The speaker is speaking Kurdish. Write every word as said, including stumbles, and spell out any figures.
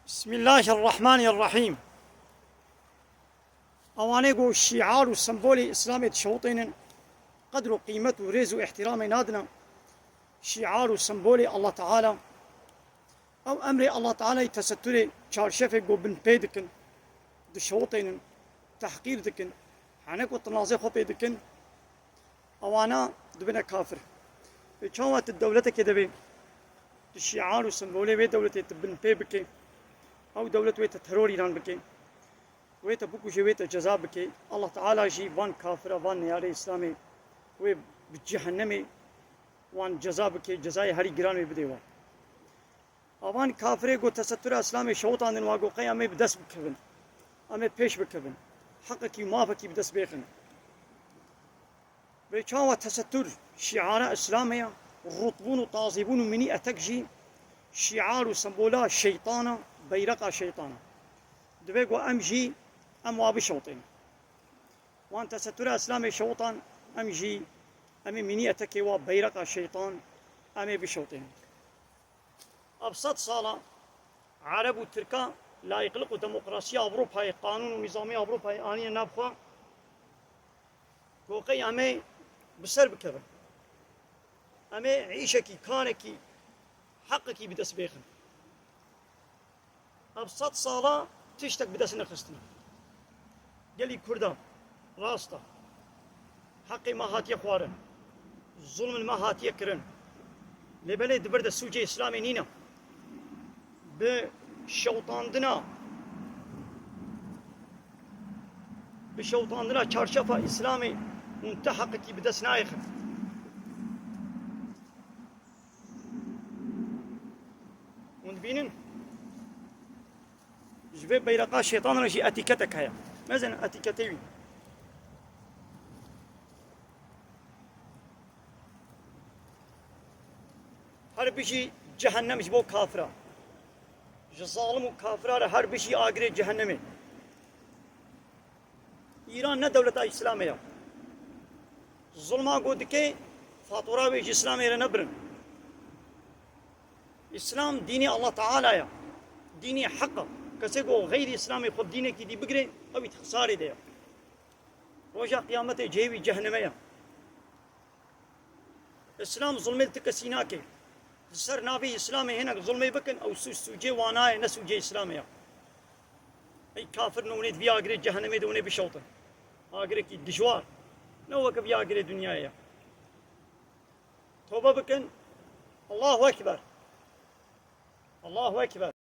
Bismillahirrahmanirrahîm. Ewanê ku şîar û sembolê Îslamê dişewitênin, qedr û qîmet û rêz û îhtîramê nadine şîar û sembolê Allah Teala. Ew emrê Allah Teala'yê tesetturê çarşefê ku binpê dikin, dişewitênin, tehqîr dikin, henek û tinazê xwe pê dikin, ewana dibine kafir. Vê çawa tu dewletekê de bê, tu şîar û sembolê wê dewletê tu binpê bikê, ew dewlet wê te teror îlan bikê, wê te bikujê, wê te ceza bikê, Allah Teala jî van kafira, van neyarê Îslamê wê bi cehennemê wan ceza bikê, cezayê herî giran wê bidê wan. Avan kafirê ku tesettura Îslamê şewitandin, wa ku qey em ê bi dest bikevin, em ê pêş bikevin, heqekî û mafekî bi dest bêxin. Vê çawa tesettur şîara Îslamê ya, rutbûn û tazîbûn û mînî etek jî şîar û sembola şeytana, beyreqa şeytana. Divê ku em jî em wa bişewtên. Wan tesettura Îslamê şewitan, em jî em ê mînî etekê wa, beyreqa şeytan, em ê bişewtên. Ev sed sala Ereb û Tirka layîqlik û demokrasiya Ewropayê, qanûn û nîzamê Ewropayê aniye nav xwe, ku qey em ê bi ser bikevin. Em ê îşekî, karekî, heqekî bi dest bêxin. Ev sed sala tiştek bi dest nexistine. Gelî Kurda, rast e. Heqê me hatiye xwarin. Zulm li me hatiye kirin. Lê belê di vir de sûcê Îslamê nîne. Bi şewtandina, bi şewtandina çarşefa Îslamê hûn ti heqekî bi dest nayêxin. Hûn dibînin? Ji vê beyreqa şeytan re jî etîketek heye. Mezen etîketê wî. Her bijî cehennem ji bo kafira. Ji zalim û kafira re her bijî agirê cehennemê. Îran ne dewleta Îslamê ya. Zulma ku dike, fatura wê ji Îslamê re nebirin. Îslam dînê Allah Teala ya. Dînê heq e. Kesê ku xeyrî Îslamê xwe dînekî dî bigire, ew î di xisarê de ya. Roja qiyametê cihê wî ceheneme ya. Îslam zulmê li ti kesî nake. Li ser navê Îslamê hinek zulmê bikin, ew sûc sûcê wana ye, ne sûcê Îslamê ya. Ey kafir, ne hûnê di vî agirê cehenemê de hûnê bişewtin. Agirekî dijwar. Ne weke vî agirê dinyayê ya. Tobe bikin. Allahu Ekber. Allahu Ekber.